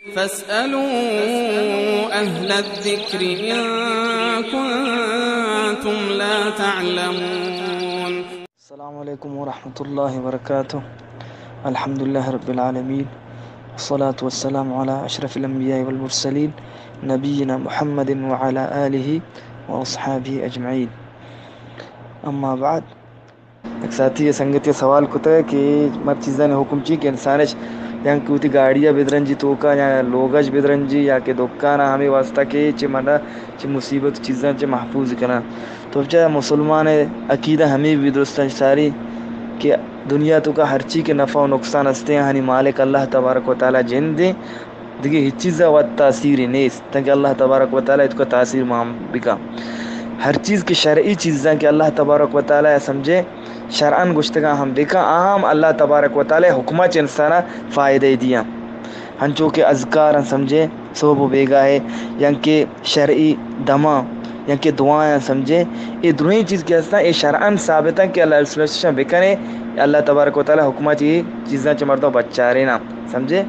فاسألوا أهل الذكر إن كنتم لا تعلمون. السلام عليكم ورحمة الله وبركاته. الحمد لله رب العالمين، والصلاة والسلام على أشرف الأنبياء والمرسلين، نبينا محمد وعلى آله وأصحابه أجمعين. أما بعد، یک ساتھی ءَ سنگتے ءَ سوال کتگ کہ مر چیزانی حکم چی کہ انسانش یا کہ وتی گاڑی ءَ بدرنجی توکا یا لوگش بدرنجی یا کہ دکان ءَ، ہمے واسطہ کہ چہ منا چہ مصیبت چیزاں چہ محفوظ کناں. تو بچا مسلمان ءِ عقیدہ ہمے بی درستاں ساری کہ دنیا توکا ہرچی کہ نفع و نقصان ہستیں، آہانی مالک اللہ تبارک و تعالی جندیں، دگہ ہچ چیز ءَ وت تاثیرے نیست، تانکہ اللہ تبارک و تعالی ءِ توکا تاثیر مان بکا. ہر چیز کہ شرعی چیزاں کہ اللہ تبارک و تعالی ءَ سمجھے شرعاً گوشتگاں ہم بکا، آ ہم اللہ تبارک و تعالی ءِ حکما چہ انسانا فائدہ دیاں. ہنچو کہ اذکاراں سمجھے، صحب و بیگاہ ءَ، یا کہ شرعی دماں، یا کہ دعایاں سمجھے، اے درہیں چیز کہ ہستاں، اے شرعاً ثابتاں کہ اللہ رسول ءَ بکنے، اللہ تبارک و تعالی ءِ حکما چہ اے چیزاں چہ مردم بچارینا. سمجھے؟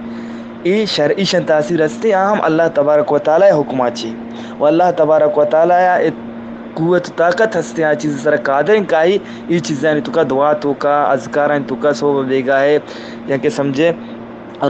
اے شرعی شان تاثیر ہستے، آ ہم اللہ تبارک و تعالی ءِ حکما چہ. و اللہ تبارک و تعالی ءَ قوت و طاقت ہستے، آ چیز سرا قادر ہیں کہ آئی اے چیزانی توکا، دعا توکا، اذکارانی توکا، صحب و بیگاہ ءَ، یا کہ سمجھے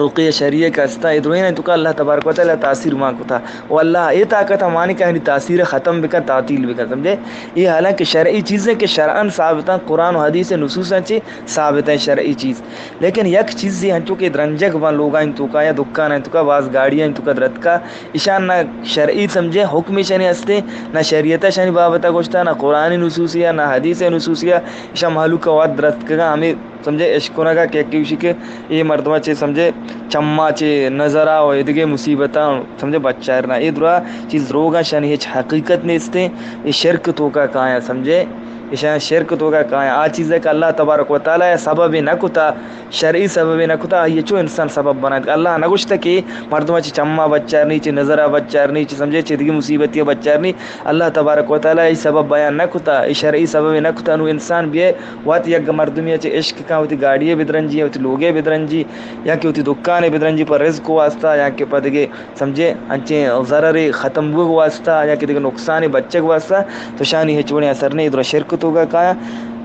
رقیہ شرعیہ کہ ہستاں، اے درہیں توکا اللہ تبارک و تعالی ءَ تاثیر مان کتا. و اللہ اے طاقت ءَ مانی کہ آہانی تاثیر ءَ ختم بکن، تعطیل بکن، سمجھے؟ اے حالانکہ شرعی چیزیں کہ شرعاً ثابتاں، قرآن و حدیث نصوصاں چہ ثابتیں شرعی چیز. لیکن یک چیزے ہنچو کہ درنجگ باں لوگانی توکا یا دکانانی توکا، باز گاڑیانی توکا درتکا، ایشان نہ شرعی سمجھے حکم ایشانی ہستے، نہ شریعت ایشانی بابت ءَ گوشتا، نہ قرآنی نصوصی ءَ، نہ حدیث نصوصی ءَ، ایشان مہلوک ءَ وت درتکگاں ہمے سمجھے اشکنگا کہ یکے گوشی کہ اے مردما چہ سمجھے چما چہ نظرا و ایدگہ مصیبتاں سمجھے بچارنا. اے درا چیز دروگاں، شانی ہچ حقیقت نیستیں، اے شرک توکا کایاں سمجھے، ایشاں شرک توکا کایاں. آ چیزے کہ اللہ تبارک و تعالی ءَ سبب نہ کتا، شرعی سبب نہ کتا، آئی چو انسان سبب بنائینت؟ اللہ نہ گوشتہ کہ مردما چہ چما بچارنی، چہ نظرا بچارنی، چہ سمجھے چہ دگہ مصیبتی بچارنی. اللہ تبارک و تعالی ءَ اے سبب بیان نہ کتا، اے شرعی سبب نہ کتا. نو انسان بیئے وت یک مردمی چہ عشق کن، وتی گاڑی بدرنجی، وتی لوگے بدرنجی، یا کہ وتی دکانے بدرنجی پہ رزق واسطہ، یا کہ پہ دگہ سمجھے انچیں ضررے ختم بوگ واسطہ یا کہ دگہ نقصانے بچگ واسطہ، تو شانی ہچ وڑیں اثر نہیں. درا شرک توکا کایا،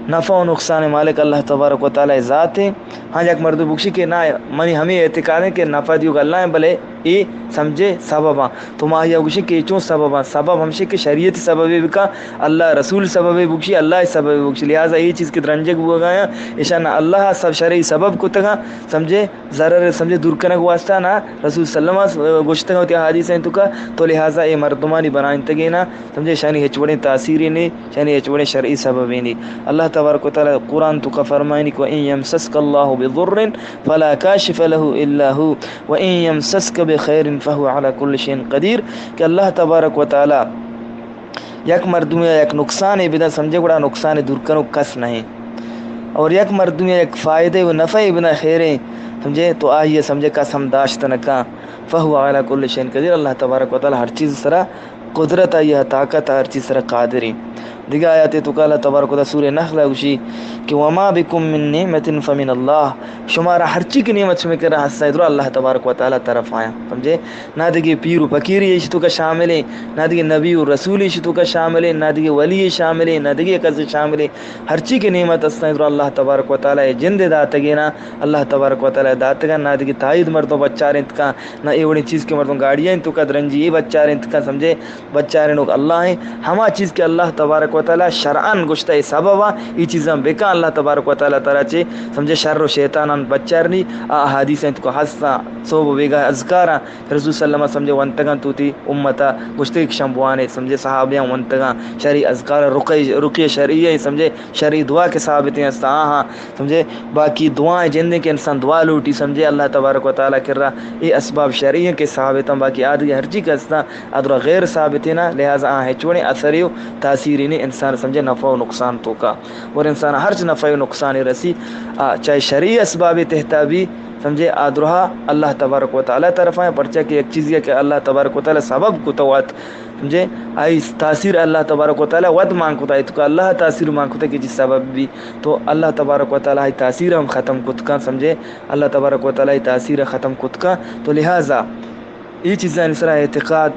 نفع و نقصان مالک اللہ تبارک و تعالی ذات ہے. ہاں، یک مردم بگشی کہ نا، منی ہمیں اعتقاد ہے کہ نفع دیوگ اللہ ہیں، بلے اے سمجھے سبب ہاں. تو ما آیا گوشی کہ چون سبب ہاں؟ سبب ہمشی کہ شریعت سبب بکا، اللہ رسول سبب بگشی، اللہ سبب بگشی. لہذا اے چیز کہ درنجگ بوگایا، ایشان اللہ سب شرعی سبب کتگا، سمجھے ضرر سمجھے دور کنگ واسطہ، نہ رسول صلی اللہ علیہ وسلم گوشتگ وتی حدیث ہیں توکا. تو لہذا اے مردمانی بنائنتگے نا سمجھے، شانی ہچ وڑیں تاثیرے نے، شانی ہچ وڑیں شرعی سببے نے. اللہ تبارک و تعالی قرآن توکا فرمائنی کہ ان یمسسک اللہ بضر فلا کاشف له الا هو وان یمسسک بخیر فهو علی کل شیء قدیر، کہ اللہ تبارک و تعالی یک مردمے یک نقصانے بدن سمجھے، گڑا نقصان دور کنوک کس نہیں. اور یک مردمے یک فائدے و نفعے بدن خیریں سمجھے، تو آئیے سمجھے کس ہم داشت نہ کن. فهو علی کل شیء قدیر، اللہ تبارک و تعالی ہر چیز سرا قدرت آئی، طاقت ہر چیز سرا قادریں. دگہ آیات توکا اللہ تبارک و تعالی سورہ نحل گوشی کہ وما بکم من نعمت فمن اللہ، شمارا ہرچی کہ نعمت شمے کرا ہستا، درا اللہ تبارک و تعالی طرف آیا سمجھے. نہ دگہ پیر و فقیر ایشی توکا شامل ہیں، نہ دگہ نبی و رسول ایشی توکا شامل ہیں، نہ دگہ ولی شامل ہیں، نہ دگہ کس شامل ہیں. ہرچی کہ نعمت استاں، درا اللہ تبارک و تعالی جند داتگینا، اللہ تبارک و تعالی داتگا، نہ دگہ تائید مردم بچارینت کا، نہ اے وڑیں چیز کہ مردم گاڑیاں توکا درنجی اے بچارینت کا، سمجھے، بچارینوک اللہ ہیں. ہما چیز کہ اللہ تبارک و تعالی شرعاً گوشتہ اے سبب آ، اے چیزاں بکا، اللہ تبارک و تعالی ترا چے سمجھے شر و شیطانان بچارنی. آ احادیث ہیں توکا ہستاں، صحب و بیگاہ اذکاراں رسول صلی اللہ علیہ وسلم سمجھے ونتگاں، تو تی امتا گوشتے کہ شم بوانے سمجھے، صحابیاں ونتگاں، شرعی اذکار، رقی، رقیہ شرعیہ سمجھے، شرعی دعا کہ ثابتیں ہستا، آہاں سمجھے. باقی دعائیں جندیں کہ انسان دعا لوٹی سمجھے اللہ تبارک و تعالی کرا، اے اسباب شرعی ہیں کہ ثابت ہیں، باقی آدگہ ہرچی کہ ہستاں ادرا غیر ثابتیں نا، لہذا آ ہچ وڑیں اثرے و تاثیرے نے انسان سمجھے نفع و نقصان توکا. اور انسان ہرچ نفع و نقصان رسی، آ، چاہے شرعی اسباب تحتا بھی سمجھے، آ درہا اللہ تبارک و تعالی طرف آئیں، پرچہ کہ یک چیزی کہ اللہ تبارک و تعالی سبب کو توات سمجھے، آئی تاثیر اللہ تبارک و تعالی وت مان کتا، تو کہ اللہ تاثیر مان کتا کہ جی سبب بھی، تو اللہ تبارک و تعالی آئی تاثیر ہم ختم کت کن سمجھے، اللہ تبارک و تعالی آئی تاثیر ختم کت کن. تو لہذا اے چیزانی سرا اعتقاد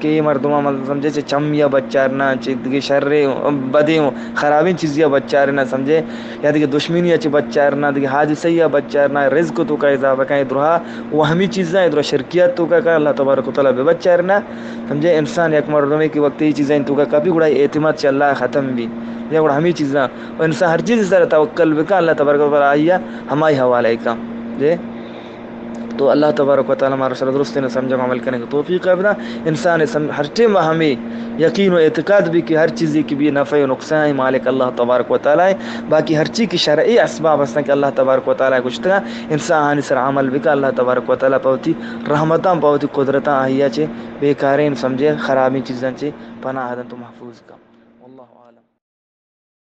کہ اے مردماں من سمجھے چہ چمی ءَ بچارنا، چہ دگہ شریں بدیں خرابیں چیزے ءَ بچارنا سمجھے، یا دگہ دشمنی ءَ چہ بچارنا، دگہ حادثہ ءَ بچارنا، رزق توکا اضافہ کن، اے درا وہمی چیزاں، اے درا شرکیات توکا کن، اللہ تبارک و تعالی بہ بچارنا۔ سمجھے، انسان یک مردمے کہ وقت اے چیزاں توکا کپی گڑا اعتماد چہ اللہ ختم بی۔ یا گڑا ہمے چیزاں، و انسان ہر چیز سر توکل بکن، اللہ تبارک و تعالی آئی ءَ ہمائی حوالہ کن۔ جے تو اللہ تبارک و تعالی مارا شر درستیں سمجھگ عمل کرنے کی توفیق بدا۔ انسان سم-، ہر ٹائم ہمے یقین و اعتقاد بی کہ ہر چیزے کہ بی نفع و نقصان مالک اللہ تبارک و تعالی ہے۔ باقی ہر چی کہ شرعی اسباب ہستن کہ اللہ تبارک و تعالی گشتگا، انسان آنی سر عمل بکا، اللہ تبارک و تعالی پہ وتی رحمتاں، پہ وتی قدرتاں آئی ءَ چہ بیکاریں سمجھے خرابیں چیزاں چہ پناہ دنت و محفوظ کن۔